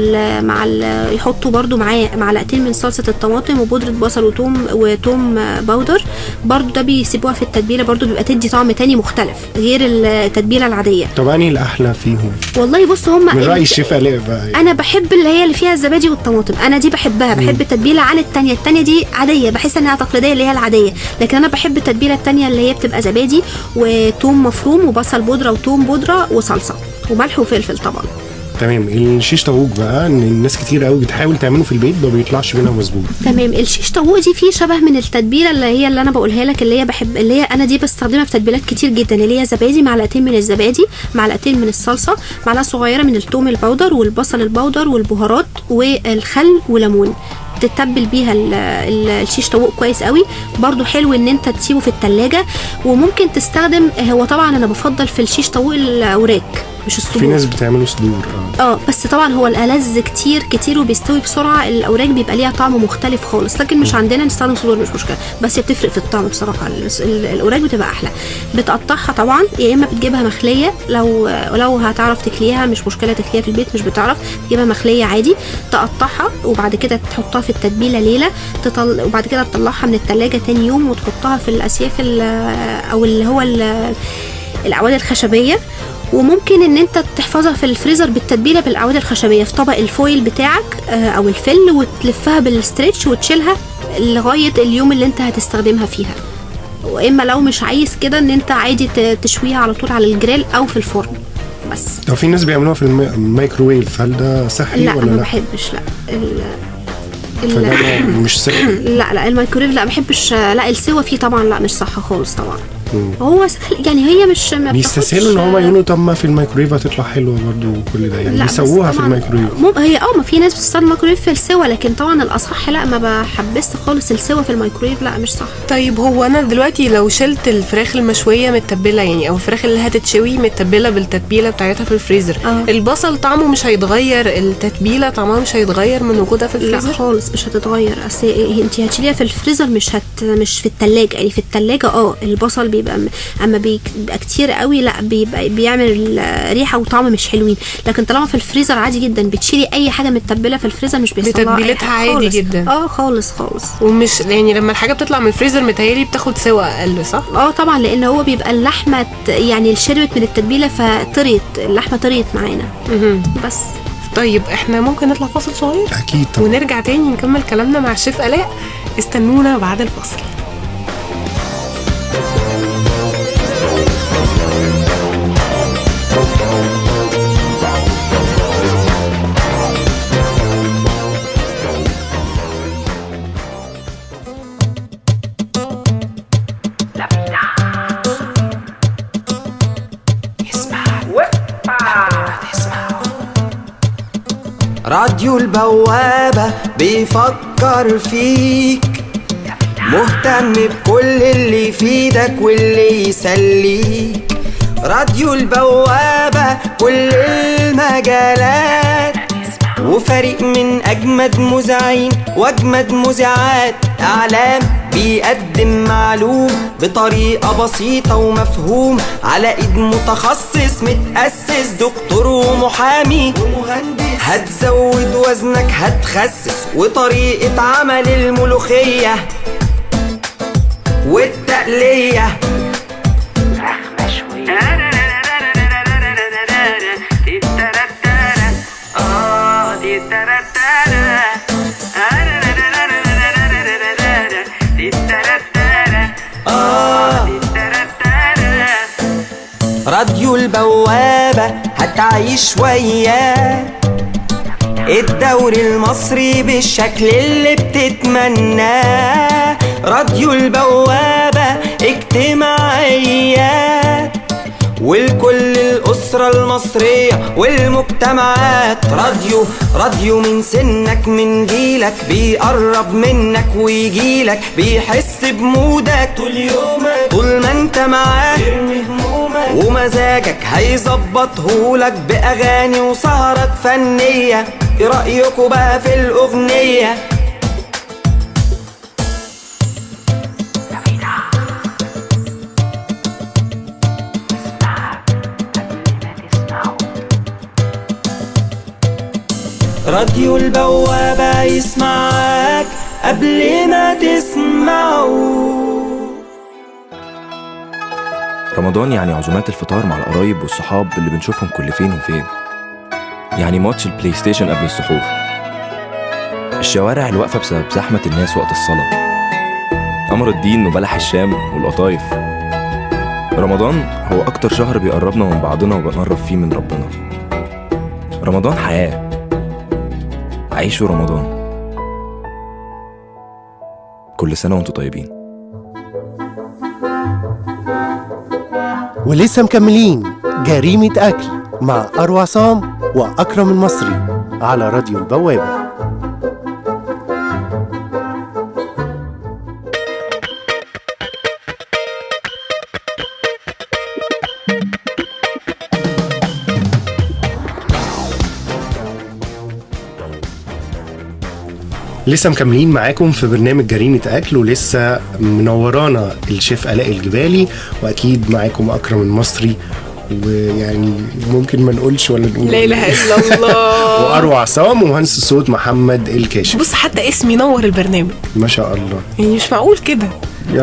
ال يحطوا برضو معاه معلقتين من صلصه الطماطم وبودره بصل وتوم powder برضو، ده بيسيبوها في التتبيله برضو، بيبقى تدي طعم تاني مختلف غير التتبيله العادية. طب انهي الاحلى فيهم؟ والله بص، هم من راي الشيف آلاء بقى، انا بحب اللي هي اللي فيها الزبادي والطماطم، انا دي بحبها، بحب التتبيله عن التانية. التانية دي عادية، بحس انها تقليدية اللي هي العادية، لكن انا بحب التتبيله التانية اللي هي بتبقى زبادي وتوم مفروم وبصل بودره وتوم بودره وصلصه وملح وفلفل طبعا. تمام. الشيش طاووق بقى ان الناس كتير قوي بتحاول تعمله في البيت ما بيطلعش منها مظبوط. تمام. الشيش طاووق دي فيه شبه من التتبيله اللي هي اللي انا بقولها لك، اللي هي بحب، اللي هي انا دي بستخدمها في تتبيلات كتير جدا، اللي هي زبادي، معلقتين من الزبادي، معلقتين من الصلصه، معلقه صغيرة من الثوم ال powder والبصل ال powder والبهارات والخل وليمون. تتبل بيها الشيش طاووق كويس قوي. برضو حلو ان انت تسيبه في التلاجة، وممكن تستخدم، هو طبعا انا بفضل في الشيش طاووق الاوراق مش الصدور. في ناس بتعمله صدور بس طبعا هو الألذ كتير كتير وبيستوي بسرعة. الاوراق بيبقى ليها طعم مختلف خالص، لكن مش عندنا نستخدم صدور مش مشكلة، بس هي بتفرق في الطعم بصراحة. الاوراق بتبقى احلى. بتقطعها طبعا، يا اما بتجيبها مخليه، لو هتعرف تكليها مش مشكلة، تكليها في البيت، مش بتعرف تجيبها مخليه عادي، تقطعها وبعد كده تحطها في التتبيله ليلة، وبعد كده تطلعها من التلاجة تاني يوم وتحطها في الاسياخ او اللي هو الاعواد الخشبية. وممكن ان انت تحفظها في الفريزر بالتتبيله بالاعواد الخشبية في طبق ال foil بتاعك او الفل، وتلفها بال stretch وتشيلها لغاية اليوم اللي انت هتستخدمها فيها. واما لو مش عايز كده ان انت عادي تشويها على طول على الجريل او في الفرن بس. لو في ناس بيعملوها في الميكروويف، هل ده صحي لا ولا ما لا؟ بحبش. لا فده مش صحي. لا الميكروويف لا ما بحبش. لا السوا فيه طبعا لا مش صح خالص طبعا. هو سهل يعني، هي مش ما بيستسهلوا ان هم يقولوا طب ما في الميكرويف هتطلع حلوة برضو وكل ده، يعني بيسووها في الميكرويف. هي ما في ناس بتستخدم الميكرويف في السوا، لكن طبعا الاصح لا، ما بحبس خالص السوا في الميكرويف، لا مش صح. طيب هو انا دلوقتي لو شلت الفراخ المشويه متبله يعني، او الفراخ اللي هتتشوي متبله بالتتبيله بتاعتها في الفريزر، البصل طعمه مش هيتغير؟ التتبيله طعمها مش هيتغير من وجودها في الفريزر؟ لا خالص مش هتتغير. اصل انت هتشيليها في الفريزر مش في الثلاجة يعني. في الثلاجة البصل بيبقى اما بيبقى كتير قوي لا بيبقى بيعمل ريحه وطعم مش حلوين، لكن طالما في الفريزر عادي جدا بتشيلي اي حاجة متبله في الفريزر مش بيحصل لها بتتبيلتها عادي جدا. خالص خالص. ومش يعني لما الحاجة بتطلع من الفريزر متهيألي بتاخد سوا اقل، صح؟ طبعا، لان هو بيبقى اللحمة يعني شربت من التتبيله فطريت اللحمة، طريت معانا بس. طيب احنا ممكن نطلع فاصل صغير؟ اكيد طبعا، ونرجع تاني نكمل كلامنا مع الشيف آلاء. استنونا بعد الفاصل. راديو البوابة بيفكر فيك، مهتم بكل اللي يفيدك واللي يسليك. راديو البوابة كل المجالات، وفريق من أجمد مذيعين وأجمد مذيعات. إعلام بيقدم معلوم بطريقة بسيطة ومفهوم، على إيد متخصص متأسس، دكتور ومحامي ومهندس. هتزود وزنك هتخسس، وطريقة عمل الملوخية والتقلية. راديو البوابة هتعيش وياه الدوري المصري بالشكل اللي بتتمناه. راديو البوابة اجتماعيات، والكل الأسرة المصرية والمجتمعات. راديو من سنك من جيلك، بيقرب منك ويجيلك، بيحس بمودك طول يومك، طول ما انت معاه ارمي همومك، ومزاجك هيظبطهولك بأغاني وسهرات فنية. ايه رأيكوا بقى في الأغنية؟ راديو البوابة يسمعك قبل ما تسمعه. رمضان يعني عزومات الفطار مع القرايب والصحاب اللي بنشوفهم كل فين وفين، يعني ماتش البلاي ستيشن قبل السحور، الشوارع الواقفة بسبب زحمة الناس وقت الصلاة، قمر الدين وبلح الشام والقطايف. رمضان هو أكتر شهر بيقربنا من بعضنا وبنقرب فيه من ربنا. رمضان حياة، عيشوا رمضان. كل سنة وانتم طيبين. ولسه مكملين جريمة أكل مع أروى عصام وأكرم المصري على راديو البوابة. لسه مكملين معاكم في برنامج جريمة أكل، ولسه منورانا الشيف آلاء الجبالي، وأكيد معاكم أكرم المصري، ويعني ممكن ما نقولش ولا نقول لا إله إلا الله، وأروى عصام، ومهندس الصوت محمد الكاشف. بص حتى اسمي نور البرنامج ما شاء الله، يعني مش معقول كده.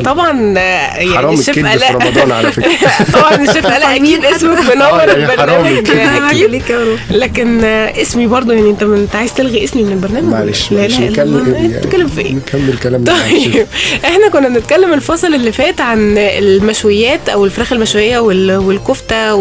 طبعا يعني حرام الشيف الكذب في آلاء رمضان على فكرة. طبعا الشيف آلاء اكيد اسمك منور يعني حرام البرنامج الكذب. اكيد، لكن اسمي برضو يعني انت عايز تلغي اسمي من البرنامج؟ معلش لا معلش لا نكمل، نتكلم في ايه؟ نكمل كلامنا. طيب احنا كنا بنتكلم الفصل اللي فات عن المشويات او الفراخ المشويه والكفته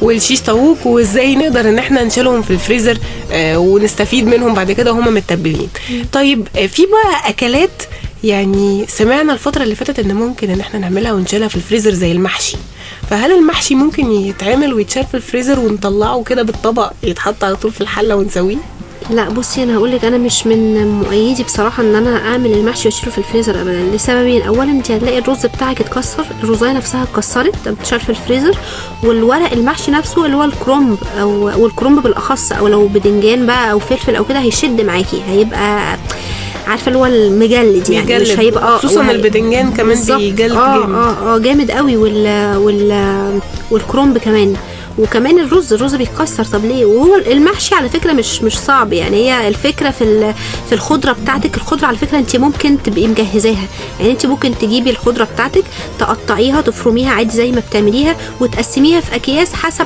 والشيش طاووق، وازاي نقدر ان احنا نشيلهم في الفريزر ونستفيد منهم بعد كده وهم متبلين. طيب في بقى اكلات يعني سمعنا الفترة اللي فاتت ان ممكن ان احنا نعملها ونشيلها في الفريزر زي المحشي، فهل المحشي ممكن يتعمل ويتشال في الفريزر ونطلعه كده بالطبق يتحط على طول في الحلة ونسويه؟ لا بصي انا هقولك، انا مش من مؤيدي بصراحة ان انا اعمل المحشي واشيله في الفريزر ابدا، لسببين. اولا انت هتلاقي الرز بتاعك اتكسر، الرزايه نفسها اتكسرت بتشال في الفريزر، والورق المحشي نفسه اللي هو الكرنب او والكرنب بالاخص، او لو بدنجان بقى او فلفل او كده، هيشد معاكي، هيبقى عارفه اللي هو المجلد يعني، مش هيبقى خصوصا البدنجان كمان بيجلد جامد. جامد قوي، والكرنب كمان، وكمان الرز بيتكسر. طب ليه؟ وهو المحشي على فكرة مش صعب يعني، هي الفكرة في الخضرة بتاعتك. الخضرة على فكرة انت ممكن تبقي مجهزاها، يعني انت ممكن تجيبي الخضرة بتاعتك تقطعيها تفرميها عادي زي ما بتعمليها، وتقسميها في اكياس حسب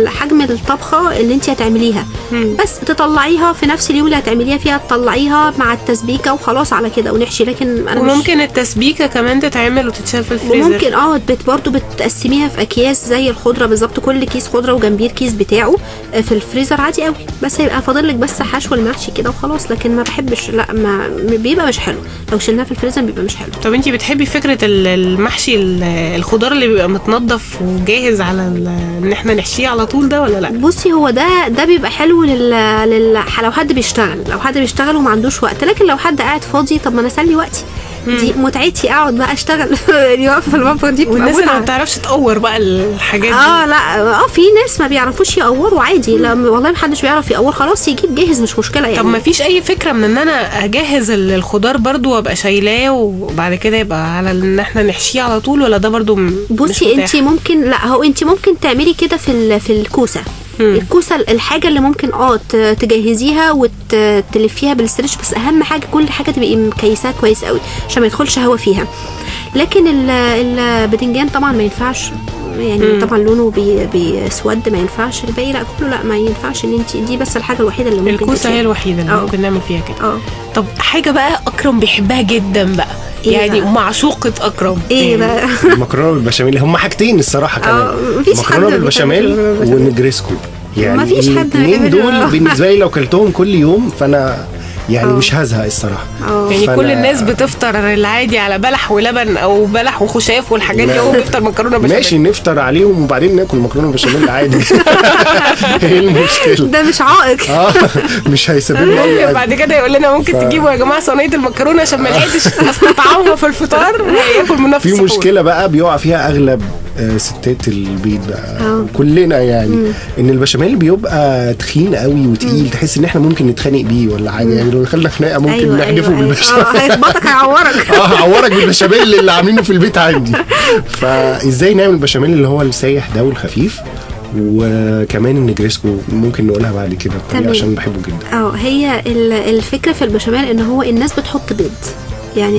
حجم الطبخة اللي انت هتعمليها، بس تطلعيها في نفس اليوم اللي هتعمليها فيها، تطلعيها مع التسبيكه وخلاص على كده ونحشي. لكن انا وممكن التسبيكه كمان تتعمل وتتشال في الفريزر، وممكن برضو بتقسميها في اكياس زي الخضرة بالظبط، كل كيس خضرة وجنبيه الكيس بتاعه في الفريزر عادي قوي، بس هيبقى فاضل لك بس حشو المحشي كده وخلاص. لكن ما بحبش، لا ما بيبقى مش حلو لو شلناه في الفريزر، بيبقى مش حلو. طب انتي بتحبي فكرة المحشي الخضار اللي بيبقى متنضف وجاهز على ان احنا نحشيه على طول ده ولا لا؟ بصي هو ده بيبقى حلو لو حد بيشتغل، لو حد بيشتغل وما عندوش وقت. لكن لو حد قاعد فاضي، طب ما انا اسلي وقتي، دي متعتي، اقعد بقى اشتغل يعني واقفة في المطبخ دي. والناس اللي ما بتعرفش تقور بقى الحاجات دي، لا في ناس ما بيعرفوش يقوروا عادي، لا والله ما حدش بيعرف يقور، خلاص يجيب جاهز مش مشكلة يعني. طب ما فيش اي فكرة من ان انا اجهز الخضار برضو وابقى شايلاه وبعد كده يبقى على ان احنا نحشيه على طول، ولا ده برضو بصي انت ممكن، لا هو انت ممكن تعملي كده في الكوسه. الكوسه الحاجة اللي ممكن تجهزيها وتلفيها بال stretch، بس اهم حاجة كل حاجة تبقي مكيساها كويس قوي عشان ما يدخلش هوا فيها. لكن البدنجان طبعا ما ينفعش يعني، طبعا لونه بيسود ما ينفعش. الباقي لا كله لا ما ينفعش ان انت، دي بس الحاجة الوحيدة اللي ممكن، الكوسه هي الوحيدة اللي ممكن نعمل فيها كده. طب حاجة بقى اكرم بيحبها جدا بقى، يعني معشوقة أكرم، ايه بقى؟ المكرونة بالبشاميل. هما حاجتين الصراحة كمان، مكرونة بالبشاميل والنجريسكو، يعني مفيش حد الاثنين دول بالنسبة لي لو كلتهم كل يوم فأنا يعني مش هزهق الصراحة. يعني كل الناس بتفطر العادي على بلح ولبن او بلح وخشاف والحاجات دي، هو بيفطر مكرونه بشاميل. ماشي نفطر عليهم وبعدين ناكل مكرونه بشاميل عادي. ايه المشكلة؟ ده مش عائق. مش هيسبب لنا بعد كده يقول لنا ممكن تجيبوا يا جماعة صينية المكرونه عشان ما لحقتش استطعمها في الفطار، وياكل من نفس في مشكلة بقى بيقع فيها اغلب ستات البيت بقى كلنا يعني، ان البشاميل بيبقى تخين قوي وتقيل، تحس ان احنا ممكن نتخانق بيه ولا حاجة يعني، لو دخلنا خناقه ممكن نحدفه بالبشاميل. هيخبطك، هيعورك. هعورك بالبشاميل اللي عاملينه في البيت عندي. فازاي نعمل البشاميل اللي هو السايح ده والخفيف، وكمان النجريسكو ممكن نقولها بعد كده عشان بحبه جدا. هي الفكرة في البشاميل ان هو الناس بتحط بيض يعني.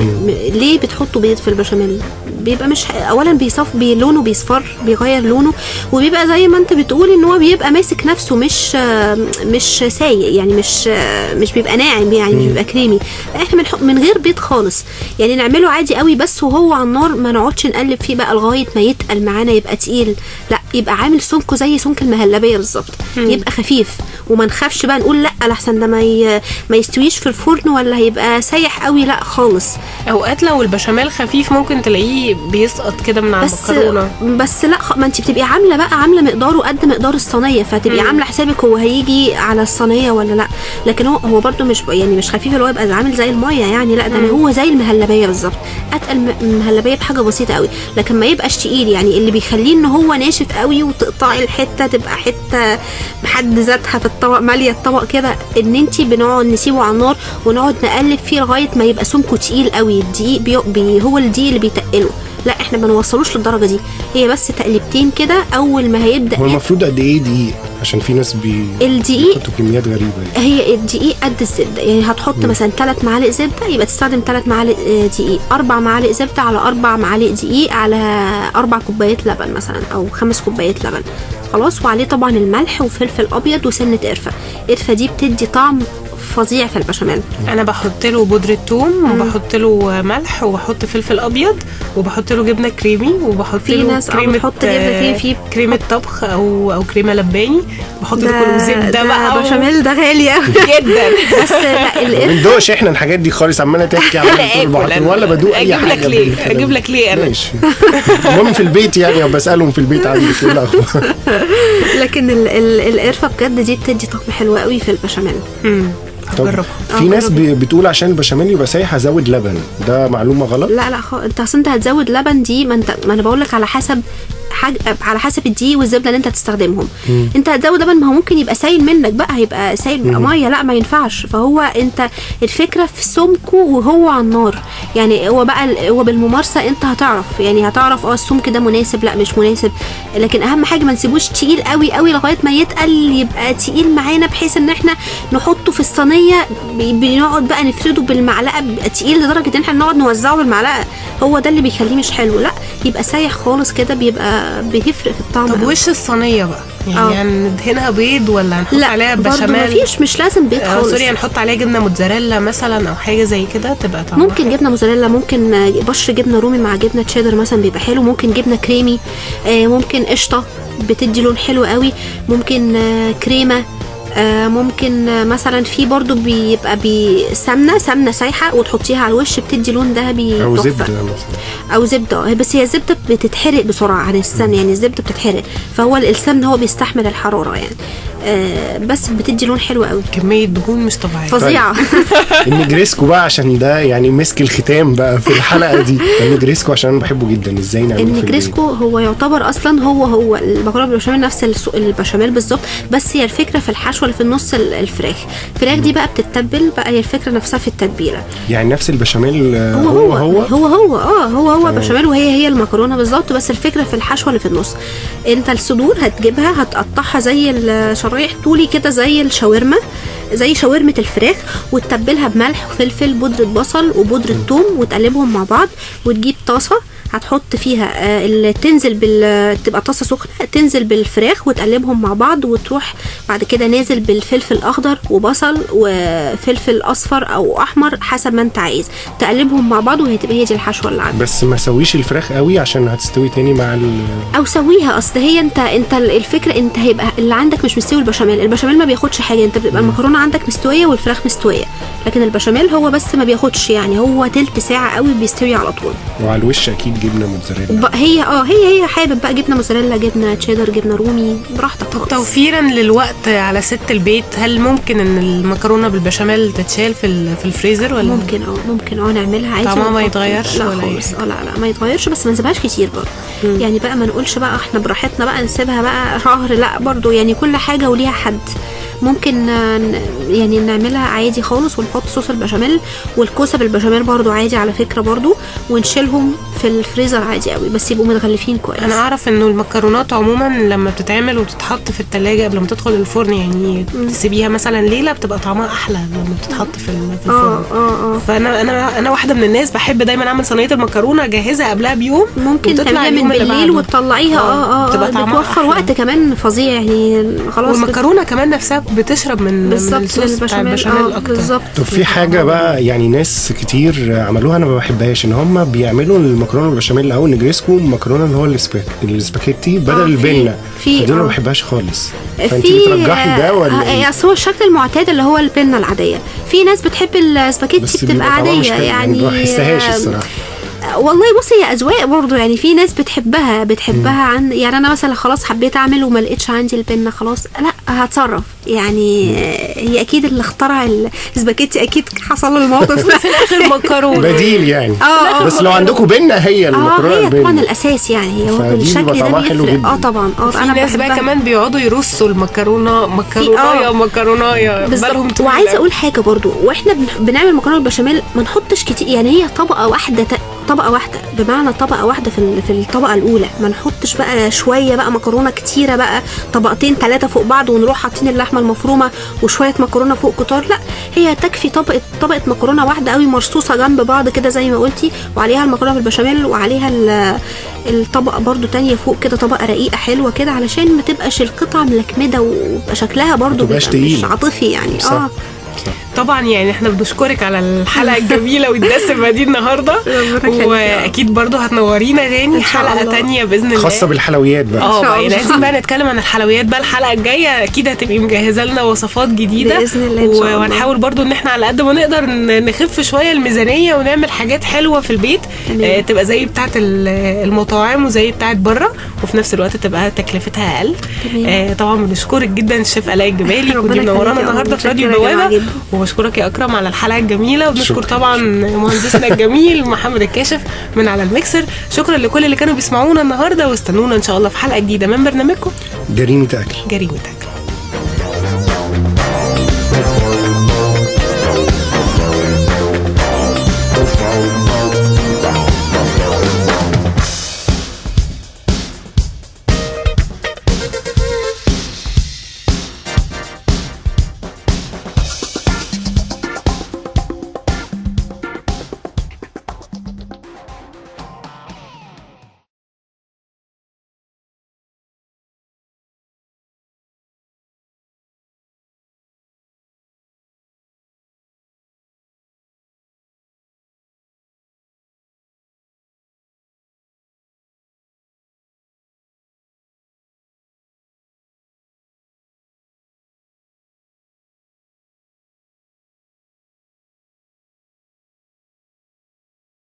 ليه بتحطوا بيض في البشاميل؟ بيبقى مش اولا بيصف، لونه بيصفر، بيغير لونه، وبيبقى زي ما انت بتقول ان هو بيبقى ماسك نفسه، مش سايق يعني، مش بيبقى ناعم يعني، مش بيبقى كريمي. احنا من غير بيض خالص يعني، نعمله عادي قوي بس وهو على النار، ما نقعدش نقلب فيه بقى لغاية ما يتقل معانا يبقى تقيل، لا يبقى عامل سمكة زي سمك المهلبيه بالظبط، يبقى خفيف، وما نخافش بقى نقول لا لحسن ده ما يستويش في الفرن ولا هيبقى سايح قوي، لا خالص. اوقات لو البشاميل خفيف ممكن تلاقيه بيسقط كده من على المكرونه، بس لا ما انت بتبقي عامله بقى، عامله مقداره قد مقدار الصينية، فتبقي عامله حسابك هو هيجي على الصينية ولا لا. لكن هو برده مش يعني مش خفيف اللي هو يبقى عامل زي المية يعني، لا ده هو زي المهلبيه بالظبط، اتقل من المهلبيه بحاجة بسيطة قوي، لكن ما يبقاش تقيل. يعني اللي بيخليه ان هو ناشف قوي وتقطعي الحتة تبقى حتة بحد ذاتها في الطبق، ماليه الطبق كده، ان انت بنقعد نسيبه على النار ونقعد نقلب فيه لغاية ما يبقى سمكة تقيل قوي. الدقيق هو الدقيق اللي بيتقله، لا احنا ما نوصلوش للدرجة دي، هي بس تقلبتين كده. اول ما هيبدا، هو المفروض قد ايه دقيق؟ عشان في ناس الدقيق بيحطوا كميات غريبة يعني. هي الدقيق قد الزبدة يعني، هتحط مثلا 3 معالق زبدة يبقى تستخدم 3 معالق دقيق، 4 معالق زبدة على 4 معالق دقيق على 4 كوبايات لبن مثلا او 5 كوبايات لبن، خلاص. وعليه طبعا الملح وفلفل ابيض وسنة قرفه. القرفه دي بتدي طعم فظيع في البشاميل. انا بحط له بودره ثوم، وبحط له ملح، وبحط فلفل ابيض، وبحط له جبنه كريمي، وبحط له كريمة، بتحط جبنه كريمي، في كريمة طبخ او كريمة لباني، بحط له كله زبدة بقى. بشاميل ده غالي قوي جدا. بس لا ما بندوقش احنا الحاجات دي خالص، عماله تحكي عن ولا بدوق اي حاجة. اجيب لك ليه انا؟ ماشي، المهم في البيت يعني، بسالهم في البيت عندي ايه الاخبار. لكن القرفه بجد دي بتدي طعم حلو قوي في البشاميل. طب في ناس بتقول عشان البشاميل يبقى سايح هزود لبن، ده معلومة غلط؟ لا لا انت اصل انت هتزود لبن دي، ما انا بقول لك على حسب على حسب الدقيق والزبده اللي انت هتستخدمهم. انت هتزود لبن، ما هو ممكن يبقى سايل منك بقى، هيبقى سايل بقى مية، لا ما ينفعش. فهو انت الفكرة في سمكة وهو على النار يعني، هو بقى هو بالممارسة انت هتعرف يعني، هتعرف السمك ده مناسب لا مش مناسب. لكن اهم حاجة ما نسيبوش تقيل قوي قوي لغاية ما يتقل، يبقى تقيل معانا بحيث ان احنا نحطه في الصينية، بنقعد بقى نفرده بالمعلقه، بيبقى تقيل لدرجة ان احنا نقعد نوزعه بالمعلقه، هو ده اللي بيخليه مش حلو. لا يبقى سايح خالص كده، بيبقى بيفرق في الطعم. طب وش الصينية بقى يعني هندهنها بيض ولا هنحط عليها بشاميل؟ مفيش، مش لازم بيض خالص. sorry، هنحط عليها جبنه موتزاريلا مثلا او حاجة زي كده تبقى طعمها ممكن جبنه موتزاريلا، ممكن بشر جبنه رومي مع جبنه تشيدر مثلا بيبقى حلو، ممكن جبنه كريمي، ممكن قشطه بتدي لون حلو قوي، ممكن كريمة، ممكن مثلا في برضو بيبقى بسمنه، سمنه سايحه وتحطيها على الوش بتدي لون ذهبي او زبدة مثلا، او زبدة. بس هي الزبدة بتتحرق بسرعة عن السمن يعني، الزبدة بتتحرق، فهو السمن هو بيستحمل الحرارة يعني، بس بتدي لون حلو قوي. كمية دهون مش طبيعية فظيعة. طيب. النجريسكو بقى، عشان ده يعني مسك الختام بقى في الحلقة دي. النجريسكو عشان انا بحبه جدا، ازاي نعمله؟ النجريسكو هو يعتبر اصلا هو المكرونه بالبشاميل، نفس البشاميل بالظبط، بس هي الفكرة في الحشوه اللي في النص، الفراخ. الفراخ دي بقى بتتبل بقى، هي الفكرة نفسها في التتبيله يعني، نفس البشاميل هو هو هو هو هو هو بشاميل، وهي المكرونه بالظبط، بس الفكرة في الحشوه اللي في النص. انت الصدور هتجيبها هتقطعها زي الشرايح طولي كده، زي الشاورما، زي شاورمه الفراخ، وتتبلها بملح وفلفل، بودره بصل وبودره ثوم، وتقلبهم مع بعض. وتجيب طاسه هتحط فيها اللي تنزل تبقى طاسه سخنة، تنزل بالفراخ وتقلبهم مع بعض، وتروح بعد كده نازل بالفلفل الاخضر وبصل وفلفل اصفر او احمر حسب ما انت عايز، تقلبهم مع بعض، وهتبقى هي دي الحشوه اللي عندك. بس ما سويش الفراخ قوي عشان هتستوي تاني مع او سويها، اصل هي انت الفكرة انت هيبقى اللي عندك مش مستوي. البشاميل، البشاميل ما بياخدش حاجة، انت بتبقى المكرونه عندك مستوية والفراخ مستوية، لكن البشاميل هو بس ما بياخدش يعني، هو تلت ساعة قوي بيستوي على طول. وعلى الوش اكيد جبنه موتزاريلا. هي هي حابب بقى جبنه موتزاريلا، جبنه تشيدر، جبنه رومي، براحتك. طب توفيرا للوقت على ست البيت، هل ممكن ان المكرونه بالبشاميل تتشال في الفريزر ولا؟ ممكن ممكن نعملها عادي، طعمها ما يتغيرش؟ لا خالص، لا ما يتغيرش، بس ما نسيبهاش كتير برضه يعني بقى، ما نقولش بقى احنا براحتنا بقى نسيبها بقى شهر، لا برضه يعني كل حاجة وليها حد. ممكن يعني نعملها عادي خالص، ونحط صوص البشاميل والكوسه بالبشاميل برضو عادي على فكرة برضو، ونشيلهم في الفريزر عادي قوي، بس يبقوا متغلفين كويس. انا اعرف انه المكرونات عموما لما بتتعمل وبتتحط في التلاجة قبل ما تدخل الفرن يعني تسيبيها مثلا ليلة، بتبقى طعمها احلى لما بتتحط في الفرن. فانا انا انا واحدة من الناس بحب دايما اعمل صينية المكرونه اجهزها قبلها بيوم، ممكن تعمليها من بالليل وتطلعيها. بتوفر وقت كمان فظيع يعني، خلاص. والمكرونه كمان نفسها بتشرب من الصوص بتاع البشاميل اكتر. بالظبط. طب في حاجة بقى يعني ناس كتير عملوها انا ما بحبهاش، ان هم بيعملوا المكرونه المكرونه بالبشاميل او النجريسكو مكرونه اللي هو الاسباجيتي بدل البنه، فدي انا ما بحبهاش خالص. فانت بترجحي ده ولا ايه؟ اصل هو الشكل المعتاد اللي هو البنه العادية، في ناس بتحب الاسباجيتي بتبقى عادية يعني، ما بحسهاش الصراحة. والله بصي هي اذواق برضو، يعني في ناس بتحبها عن يعني انا مثلا خلاص حبيت اعمل وما لقيتش عندي البنه، خلاص لا هتصرف يعني. هي اكيد اللي اخترع الاسباجيتي اكيد حصل له الموقف ده في الاخر مكرونه بديل يعني. بس لو عندكم بنه هي المكرونه هي طبعا الاساس يعني، هي الشكل ده بيفرق. طبعا انا ناس بقى كمان بيقعدوا يرصوا المكرونه مكرونه مكرونه بالهم. وعايزه اقول حاجة برضو، واحنا بنعمل مكرونه بالبشاميل ما نحطش كتير، يعني هي طبقه واحدة، طبقه واحدة بمعنى طبقه واحدة في الطبقة الاولى، ما نحطش بقى شوية بقى مكرونه كتيرة بقى طبقتين ثلاثة فوق بعض ونروح حاطين اللحمة المفرومه وشوية مكرونه فوق كتار، لا هي تكفي طبقه مكرونه واحدة قوي مرصوصه جنب بعض كده زي ما قلتي، وعليها المكرونه بالبشاميل وعليها الطبقة برضو تانية فوق كده، طبقه رقيقه حلوة كده علشان ما تبقاش القطعة ملكمده ويبقى شكلها برضو مش عاطفي يعني. صح. طبعا يعني احنا بنشكرك على الحلقة الجميلة والدسمه دي النهارده، واكيد برضو هتنورينا تاني حلقة تانية باذن الله خاصة بالحلويات بقى. يعني عايزين بقى نتكلم عن الحلويات بقى الحلقة الجاية، اكيد هتبقي مجهزة لنا وصفات جديدة باذن الله إن شاء الله. وهنحاول برضو ان احنا على قد ما نقدر نخف شوية الميزانية ونعمل حاجات حلوة في البيت، تبقى زي بتاعه المطاعم وزي بتاعه بره، وفي نفس الوقت تبقى تكلفتها اقل. طبعا بنشكرك جدا الشيف آلاء الجبالي، كنتي منورانا النهارده في راديو البوابة، وبشكرك يا اكرم على الحلقة الجميلة، وبنشكر طبعا مهندسنا الجميل محمد الكاشف من على الميكسر. شكرا لكل اللي كانوا بيسمعونا النهارده، واستنونا ان شاء الله في حلقة جديدة من برنامجكم جريمة اكل. جريمة اكل.